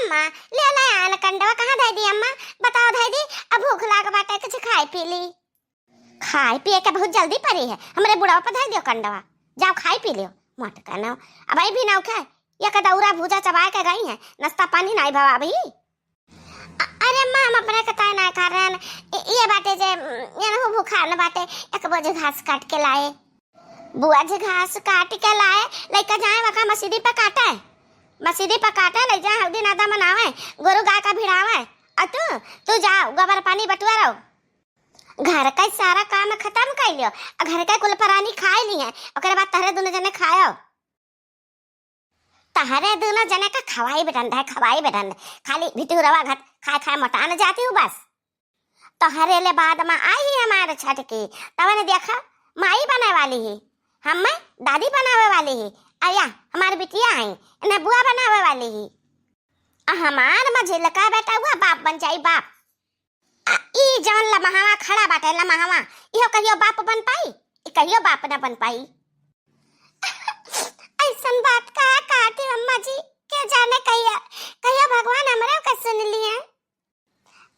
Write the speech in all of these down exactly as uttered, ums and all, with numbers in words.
अम्मा, ले ले आन कंडवा, कहाँ धइ दी अम्मा? बताओ धइ दी, अब भूख लाग बाटे, कुछ खाए पी ली। खाए पिए के बहुत जल्दी परी है, हमरे बुढ़वा पर धइ दियो कंडवा, जाओ खाए पी लियो। मोटका ना, अब आई भी ना उठे, ये का दौरा भूजा चबाए के गई है, नाश्ता पानी नाई भवा अभी। अ-, अरे अम्मा, हम अपने के ताय ना कर रहे हैं, इ-, ये बाटे जे, ये ना भूखा न बाटे, एक बोझ घास काट के लाए। बुआ जी घास काट के लाए, लइका जाए वका मसीदी पे काटे, मसीदी पे काटे, लइ जाए हल्दी नादा मनावे, गोरू गाय का भिड़ावे, और तू, तू जाओ गोबर पानी बटुआ रहो। घर का सारा काम खत्म कर लियो, और घर का कुल परानी खाए ली है, ओकरे बाद तहरे दोनों जने खायो। तहरे दोनों जने का खवाई बेटन है, खवाई बेटन, खाली भिटूरवा घट खाए खाए मोटा न जाती हूँ बस। तोहरे ले बाद में आई ही हमार छटकी, तवन देखा माई बने वाली ही, हम दादी बनावे वाली ही, अया हमार बिटिया आई, इन्हें बुआ बनावे वाली ही। आ हमार मझिलका बेटा हुआ बाप बन जाई बाप। आ ई जवन लमहवा खड़ा बाटे लमहवा, इहो कहियो बाप बन पाई? ई कहियो बाप न बन पाई। ऐसन बात कहा कहती अम्मा जी, के जाने कहिया, कहिया भगवान हमरे के सुन लिए।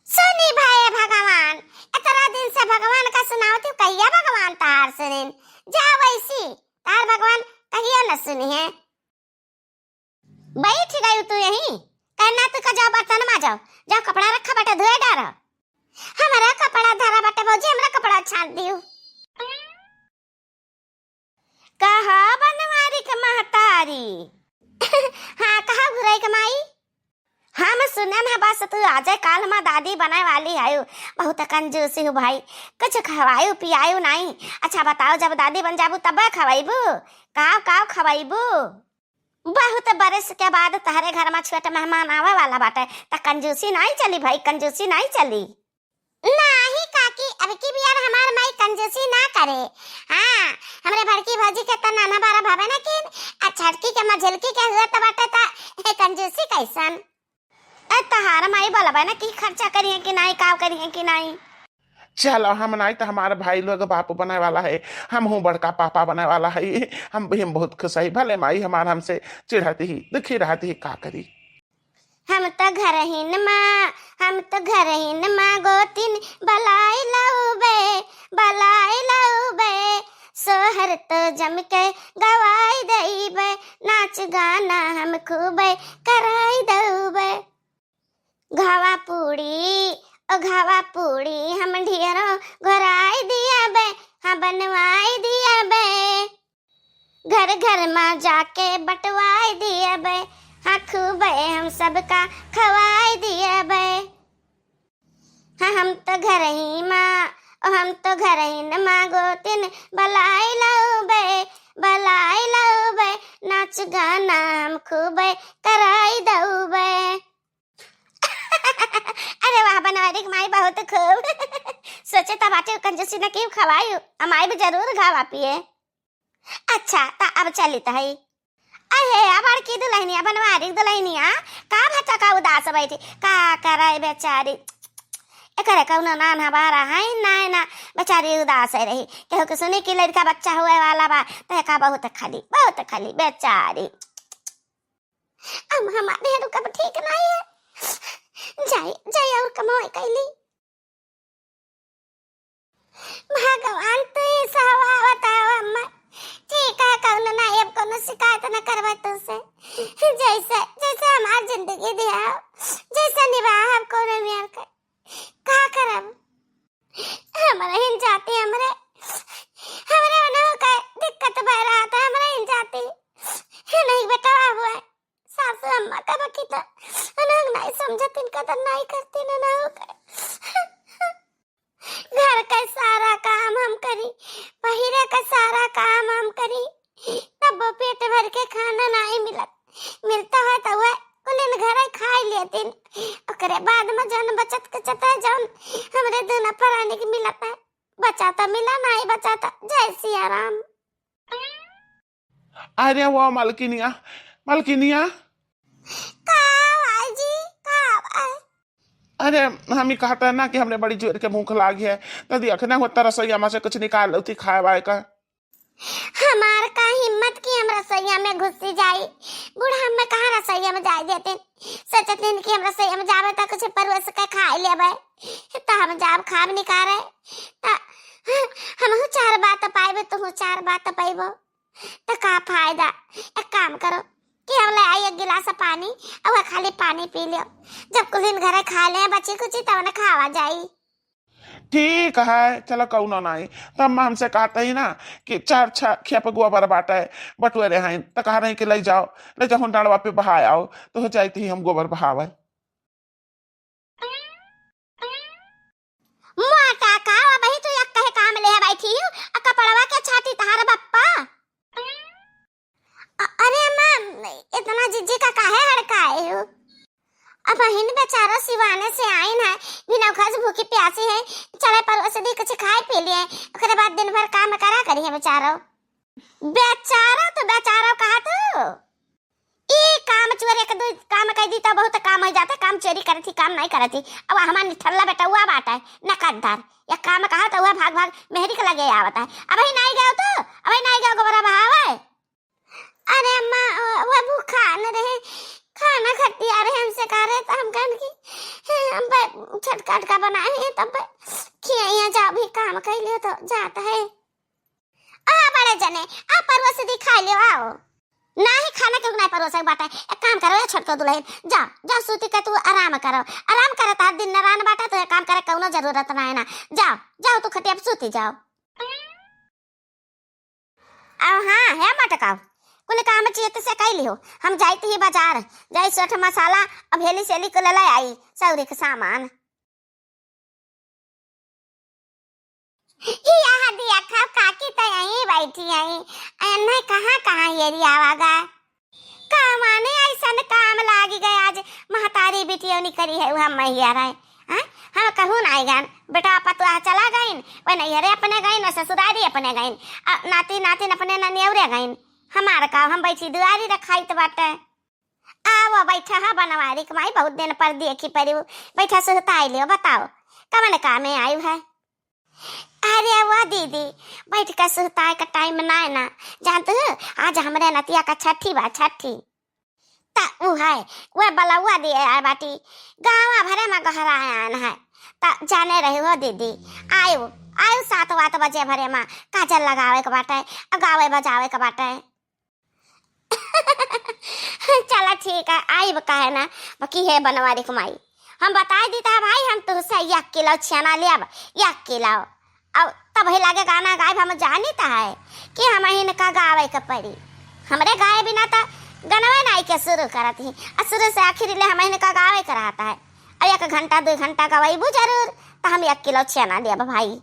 सुनी भए भगवान, इतना दिन से भगवान का सुनावती हूँ, कहिया भगवान तार सुनिन? जा वैसी, तार भगवान कहिया न सुनी है। बैठ गई तू यहीं, कहना तू का जाओ बर्तन माजो, जाओ कपड़ा रखा बटे धोए डारो। हमारा कपड़ा धरा बटे भौजी, हमरा कपड़ा छाट दियो। कहा बनवारी के महतारी। हाँ, कहा घुराई के माई? हम सुनन ह बस तू आजे काल मा दादी बने वाली है, बहुत कंजूसी हो भाई, कुछ खवायु पियायु नहीं। अच्छा बताओ, जब दादी बन जाबू तब खवाइबू? काव काव खवाइबू? बहुत बरस के बाद तहरे घर मा छोट मेहमान आवे वाला बाटे, त कंजूसी नहीं चली भाई, कंजूसी नहीं चली। नाही काकी, अब की बियान हमार माई कंजूसी ना करे। हाँ, हमरे बड़की भौजी के त नाना बारा भवे न किन, आ छटकी के मझिलकी के हुए त बाटे त हे कंजूसी कैसन? ए तहार माई बोलबे न कि खर्चा करिए कि नाही, काव करिए कि नाही। चलो हम नाही त हमार भाई लोग बाप बने वाला है, हम हूँ बड़का पापा बने वाला है, हम भी हम बहुत खुश है। भले माई हमार हमसे चिढ़ती ही, दुखी रहती ही, का करी। हम त घरहिन मा, हम त घरहिन मा गोतिन बलाई लउबे, बलाई लउबे। सोहर त जम के गवाई दइबे, नाच गाना हम खूबे कराई दउबे। घावा पूड़ी, ओ घावा पूड़ी हम ढेरों घोराई दियाबे, हाँ बनवाई दियाबे। घर घर मा जाके बटवाई दियाबे, हाँ खूबे हम सबका खवाई दियाबे। हाँ हम त घरही मा, ओ हम त घरहिन मा गोतिन बलाई लउबे, बलाई लउबे, नाच गाना हम खूबे कराई दउबे। अरे वाह, बनवारी के माई बहुत खूब। सोचे त बाटे कंजूसी न की खवाई, हम आइब जरूर घावा पिए। अच्छा, त अब चलित है। अहे, अब बड़की दुलहनिया, बनवारी दुलहनिया, का भटका उदास बैठी, का करे बेचारी? एकरे कौनो नान हमारा है, ना, ना, बेचारी उदास है रही। केहू के सुनी कि लड़का बच्चा हुए वाला बा, त एका बहुत खली, बहुत खली, बेचारी। हम, हमारे रुकब ठीक नहीं है। जाई, जाई और कमाई कैली। भगवान तू ही सहावा बतावा अम्मा। ठीक है, कौनो ना, अब कौनो शिकायत न करबे तुझसे। जैसे, जैसे हमार जिंदगी दिया, जैसे निभाव कौनो मियाँ के। का करब? हमरे हिन जाति, हमरे, हमरे उन्हों का दिक्कत भय रहा था, हमरे हिन जाति। नहीं बेटा, हुआ है। सासू अम्मा का बकी त उन्हों नहीं समझत, इनका त नहीं करती ना, ना हो गए। घर का सारा काम हम करी, पहिरे का सारा काम हम करी, तब वो पेट भर के खाना नहीं मिलत, मिलता है तो वह कुलिन घर खाई लेतिन। ओकरे बाद में जौन बचत के चता जौन हमरे दोनों प्राणी के मिलत है, बचा तो मिला, नहीं बचा तो जय सिया राम। अरे वो मलकिनिया, मलकिनिया। का भाई जी, का भाई? अरे, हम ही कहते हैं ना कि हमरे बड़ी जोर के भूख लागी है, तो देखना होता रसोईया में से कुछ निकाल लेती खाए वाए का। हमार का हिम्मत कि हम रसोईया में घुसी जाई, बूढ़ा हमें कहाँ रसोईया में जाए देते। सच त दिन के हमरा से हम जाबे त कुछ परोस के खाइ लेबे, त हम जाब खाब निकारे, त हमहू चार बात पाइबे, तुहू चार बात पाइबो, त का फायदा? एक काम करो कि हम ले आई एक गिलास पानी, अउर खाली पानी पी लियो, जब कुल दिन घरे खाइ ले बची कुची तब न खावा जाई। ठीक है, चलो कउनो नाहीं। त अम्मा हमसे कहत ही ना कि चार छः खेप गोबर बाटे, बटुअरे हैं, त कहा रही कि लइ जाओ, लइ जाओ डाँड़वा पे बहाय आओ, त हो जाइत ही हम गोबर बहावे। मोटा का, अबही तू एक कहे काम लेहे बैठी हू, आ कपड़वा के छाटी तहार बप्पा। अ-, अरे अम्मा, इतना जिज्जी का काहे हड़काए हो? अबहिन बेचारो सिवाने से आइन है, बिना खस भूखी प्यासी है, चले परोस दी कुछ खाए पी लिए, ओकरे बाद दिन भर काम करा करी है बेचारो। बेचारो तो बेचारो कहा तू? ई काम चोर एक दो काम कह दी तो बहुत काम हो जाता, काम चोरी करत ही, काम नहीं करत ही। अब हमार निठल्ला बेटउआ बाटे, नकद्दर, या काम कहा तो वह भाग भाग मेहरी के लगे आवत है। अबही नहीं गयो तो, अबही नहीं गयो गोबरा बहावे। अरे अम्मा, वो, वो भूखा न रहे, खाना खटिया रहे, हमसे कह रहे तो हम कहन की, "हे, हम पे छटका अटका बनाए हैं, तब पे खियाइया जाओ, भी काम कर लियो तो जाता है।" आ बड़े जने, आ परोस दी खाइ लियो, आओ। नाही खाना क्यों नहीं परोसे बाटे, एक काम करो, ये छोटको दुलहिन, जाओ, जाओ सूती के तू आराम करो, आराम करे, तार दिन नरान बाटे, तो एक काम करे, कउनो जरूरत ना है ना, जाओ, जाओ तू खटिया पे सूती जाओ। अब हाँ, हे मटकाओ, कुल काम चित से कइ लिहो। हम जाइत ही बाजार, जाई सोठ मसाला, अब हेली सेली कुल ले आई, सौरी के सामान। ई यहाँ देखा काकी तो यहीं बैठी है, एन्हे कहाँ कहाँ हेरी आवा गा। का माने ऐसन काम लागी गए आज, महतारी बिटियौनी करी है, वह मैया रहे। हाँ? हम कहूँ ना आइगन, बेटा पतुआ चला गइन, वह नैहरे अपने गइन, वह ससुरारी अपने गइन, आ नाती नातिन अपने ननियौरे गइन। हमार का, हम बैठी दुआरी रखाइत बाटे। आवा बैठा है बनवारी के माई, बहुत दिन पर देखी पड़ी, बैठा सुहताई लियो, बताओ कवन कामे आयु है? अरे वाह दीदी, बैठ के सुहताए का टाइम ना है ना, जानत हो, आज हमरे नतिया का छठी बा, छठी। त उ है, वह बलौआ दिए आए बाटी, गाँवा भरे में गहरायान है। त जाने रही हो दीदी, आयु, आयु सात वात बजे भरे में काजल लगावे के बाटे, आ गावे बजावे के बाटे। चला ठीक है, आइब काहे ना, बाकी हे बनवारी के माई, हम बताइ दीत है भाई, हम तुहसे एक किलो छेना लेब, एक किलो। अब तब ही लगे गाना गाइब, हम जानित है कि हम इनका गावे के पड़ी, हमरे गाए बिना त गनवे नाई के शुरू करत ही, आ शुरू से आखिर ले हम इनका गावे के रहता है। अब एक घंटा दो घंटा गवैबू जरूर, त हम एक किलो छेना लेब भाई।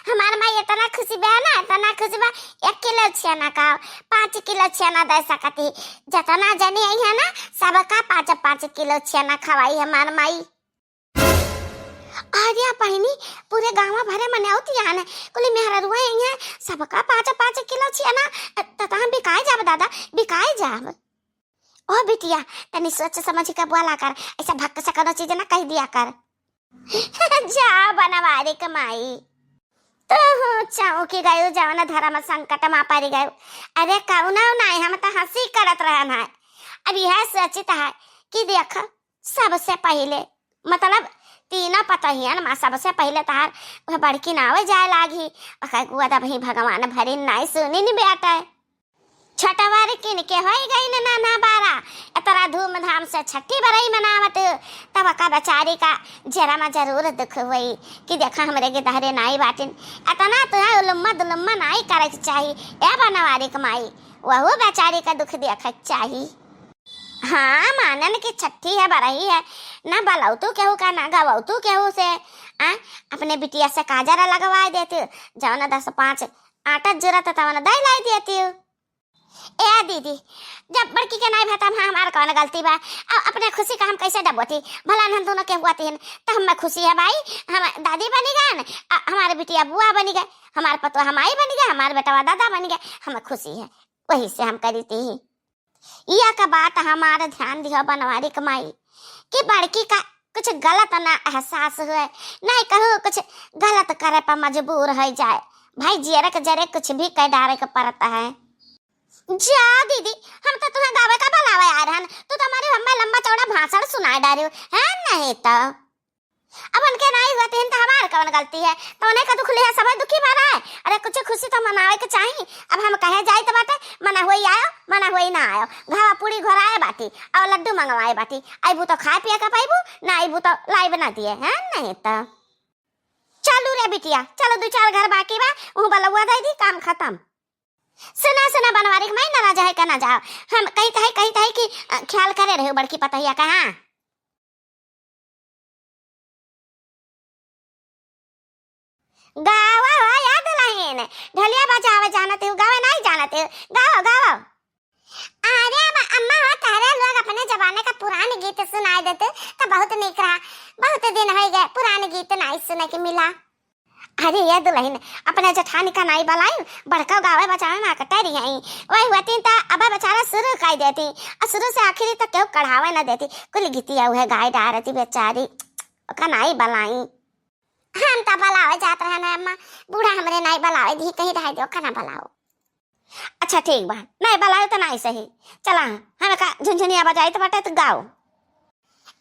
हमार माई इतना खुशी बा ना, इतना खुशी बा, एक किलो छेना का पाँच किलो छेना दे सकती। जितना जनी आई है ना, सबका पाँच पाँच किलो छेना खवाई हमार माई। अरे बहिनी, पूरे गाँव भरे मने होती है ना, कुली मेहररुआ आई है, सबका पाँच पाँच किलो छेना, त, त हम बिकाए जाब दादा, बिकाए जाब। ओ बिटिया, तनी सोच समझ के बोला कर, ऐसा भक्क से कोनो चीज ना कह दिया कर। जा बनवारी के माई, तू हूँ चौंकी गयू, जवन धर्म संकट मा पड़ गयू। अरे कउनो नाई, हम त हँसी करत रहन है। अब यह सोचित है कि देख, सबसे पहिले, मतलब, तीनों पतोहियन मा सबसे पहिले तहार वह बड़की नावे जाए लागी। ओकर गोद अबही भगवान भरिन नाई सुनिन बेटा। छोटवारी किन के होई गई न नाना बारा, इतना धूमधाम से छठी बरई मनावत, तब का बेचारी का जरा मा जरूर दुख होई कि देखा हमरे के दहरे नाई बाटिन। इतना तो है उलम्मा दुलम्मा नाई करे के चाही, ए बनवारी के माई, वहू बेचारी का दुख देखे के चाही। हाँ, मानन की छठी है, बरही है, ना बलौतू केहू का, ना गवौतू केहू से। आ, अपने बिटिया से काजर लगवा देती, जवन दस पाँच आटा जुरत तवन दई लाई देती। ए दीदी, जब बड़की के नाई भतम है, हमार कौन गलती बा? अब अपने खुशी का हम कैसे डबोती? भला हम दोनों के हुआ तीन, तो हमें खुशी है भाई, हम दादी बनी गए, हमारे बिटिया बुआ बनी गए, हमारे पतोह माई बनी गए, हमारे बेटवा दादा बनी गए, हमें खुशी है, वही से हम करी थी। यह का बात हमार ध्यान दिहो बनवारी के माई कि बड़की का कुछ गलत ना एहसास हुए, नहीं कहूँ कुछ गलत करे पर मजबूर हो जाए। भाई जियरे के जरे कुछ भी कह डारे के पड़ता है। जा दीदी, हम तो तुम्हें गावे का बुलावे आए रहन, तू तो हमारे सुनाए डारियो, है नहीं तो। अब उनके नाई हुआ तिहिन तो हमार कवन गलती है? तो उन्हें का दुख लिया, सबै दुखी भरा है। अरे कुछ खुशी तो मनावे के चाही। अब हम कहे जाई तो बाटे, मना हुई आयो, मना हुई ना आयो, घावा पूड़ी घोराए बाटी और लड्डू मंगवाए बाटी। अइबू तो खाए पिए का पाइबू, ना अइबू तो लाइब ना दिए, है नहीं तो। चलू रे बिटिया, चलो, दू चार घर बाकी बा, उहू बलौआ दे दी, काम खतम। सुना, सुना बनवारी के माई, ना, ना जाए का ना जाओ। हम कही तही, कही तही कि, अ, ख्याल करे रहे बड़की पतहिया का, हाँ। गावा हो या दुलहिन, ढोलिया बजावे जानत हो, गावे नाई जानत हो, गावा, गावा। अरे अम-, अम्मा हो, तहरे लोग अपने जमाने का पुरान गीत सुनाए देते तो बहुत नीक रहा। बहुत दिन होइ गए पुरान गीत नाई सुने के मिला। अरे ये दुलहिन, अपने जेठानी का नाई बलाइन, बड़का गावे बजावे मा कटे रही हैं। वही हुआती त अब बेचारा शुरू कर देती, और शुरू से आखिरी तक केहू कढ़ावे न देती। कुल गीतिया उहे गाए डारती बेचारी, ओका नाई बलाई। हम त बलावे जात रहन है अम्मा, बूढ़ा हमरे नाई बलावे दी, कहीं रह दो, ओका ना बलाओ। अच्छा ठीक बा, नाई बलाओ त नाई सही। चला, हम का झुनझुनिया बजाई त बाटे त गाओ।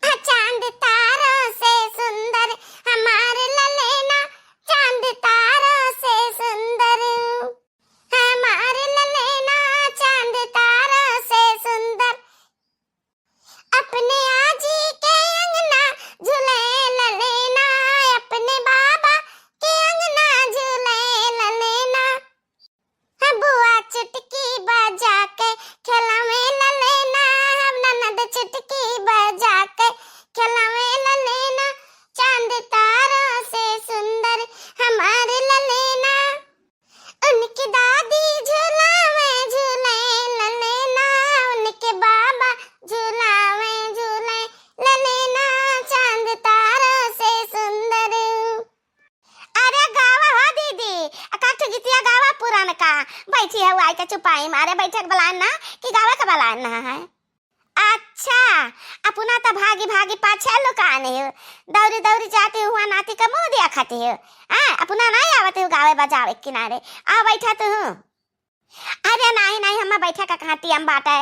हाँ, चांद तारों से सुंदर हमार ललेना, चांद तारों से सुंदर हमार ललेना, चांद तारों से सुंदर। अपने आजी के अंगना झूले ललेना, अपने बाबा के अंगना झूले ललेना। हाँ, बुआ चुटकी बजा के खिलावे ललेना, हम ननद चुटकी बजा के खिलावे ललेना, चांद तारों से सुंदर हमार ललेना। उनकी दादी झुलावे झूले ललेना, उनके बाबा झुलावे झूले ललेना, चांद तारों से सुंदर। अरे गावा हो दीदी, एकाध गीतिया गावा पुरान का। बैठी है आई के चुपाई मारे, बैठे के बलान ना कि गावे के बलान ना है। अच्छा, अपना त भागी भागी पाछे लुकाने हो, दौरी दौरी जाती हुआ नाती का मुंह दिया खाती हो। हाँ, अपना नाई आवत हो गावे बजावे किनारे, आ बैठा तू। अरे नाई नाई, हम बैठे का कहाँ टियम बाटे।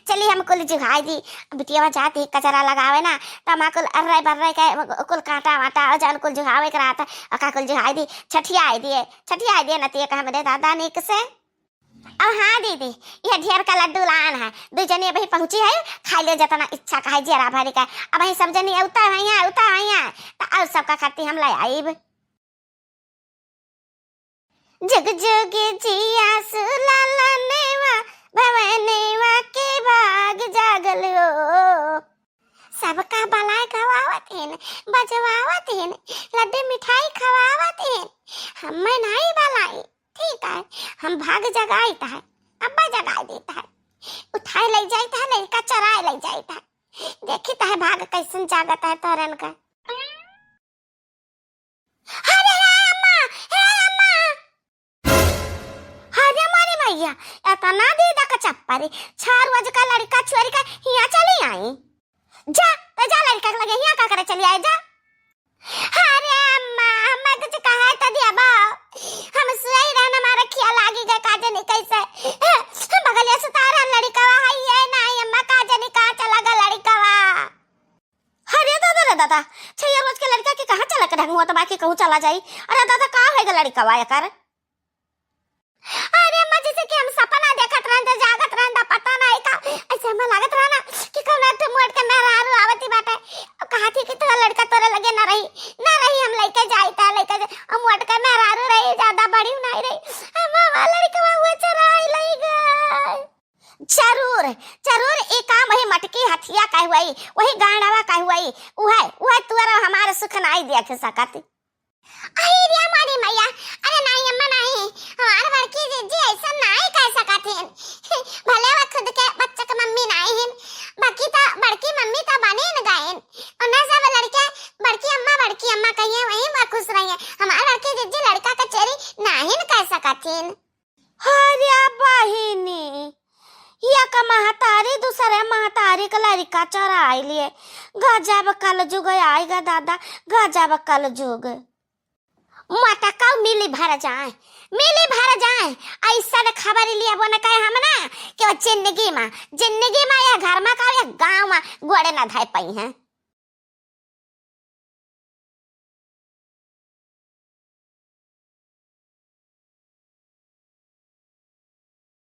चली हम कुल जुहाई दी, बिटिया जाती कचरा लगावे ना, त हम कुल अर्रे बर्रे के कुल कांटा वाटा और जौन कुल जुहावे के रहता, ओका कुल जुहाई दी, छठियाई दिए, छठियाई दिए नतिया का हमरे दादा नीक से। और हाँ दीदी, ये ढेर का लड्डू लान है, दू जनी अबही पहुँची है, खाई ले जतना इच्छा का है जेरा भरी का। अबही सब जनी उता भैया, उता भैया, त और सबका खाती हम ले आईब। जग जग जिया सुलालनेवा, भवनेवा के भाग जागल हो। सबका बलाय गवावत हेन, बजवावत हेन, लड्डू मिठाई खवावत हेन। हम्मे नाई बलाई, ठीक है, हम भाग जगाइत है, अब्बा जगाई देत है, उठाए ले जाइत है, लइका चराए ले जाइत है। देखित है भाग कैसन जागत है तोरन का। अरे हे अम्मा, हे अम्मा। अरे मारी मैया, एतना दीदा का चप्पल, छह रोज का लड़का छोरी का हिया चली आई। जा, त जा लड़का के लगे हिया का करे चली आई, जा। अरे अम्मा, अम्मा कुछ कहा त दिया बा। हम सोई रहन, हमारा खिया लागी गए, का जनी कैसे। हम बगलिया सुता रहन लड़कवा है, ये नाई अम्मा, का जनी कहाँ चला गा लड़कवा। अरे दादा रे दादा, छह रोज के लड़का के कहाँ चला के ढंगुआ त बाकी कहूँ चला जाई। अरे दादा, का होई गा लड़कवा एकर? अरे अम्मा, जैसे कि हम सपना देखत रहन, त जागत रहन, त पता नहीं का, ऐसे हमें लागत रहा ना कि कौनो एक ठो मोट के मेहरारू आवती बाटे। अब कहा थी कि तोरा लड़का तोरे लगे ना रही, ना रही, हम लेके जाई, त लेके जाई। अब मोट के मेहरारू रही, ज्यादा बड़ी नहीं रही। हम हमार लड़कवा वो चराई लई गए। जरूर, जरूर, ई काम वही मटकी हथिया का हुई, वही गांडवा का हुई, उहे, उहे तुअर हमार सुख नाई देख सकत। अरे रे मारी मैया, अरे नाई अम्मा नाई, हमार बड़की जिज्जी ऐसा नाई कह सकत हिन। भले वह खुद के बच्चा के मम्मी नाई हिन, बाकी त बड़की मम्मी त बनिन गइन। उन्हें सब लड़के बड़की अम्मा, बड़की अम्मा कहिए, वही में खुश रहिए। हमार बड़की जिज्जी लड़का के चेरी नाहिन कह सकत हिन। अरे बहिनी, एक महतारी दूसरे महतारी के लड़का चोराई लिए। गजब कलजुग आइगा दादा, गजब कलजुग। मटकाऊ मिली भर जाए, मिली भर जाए। ऐसन खबर लिए बोने कहे हम ना कि वो जिंदगी में, जिंदगी में या घर में का या गाँव मा गोड़े ना धइ पइहैं।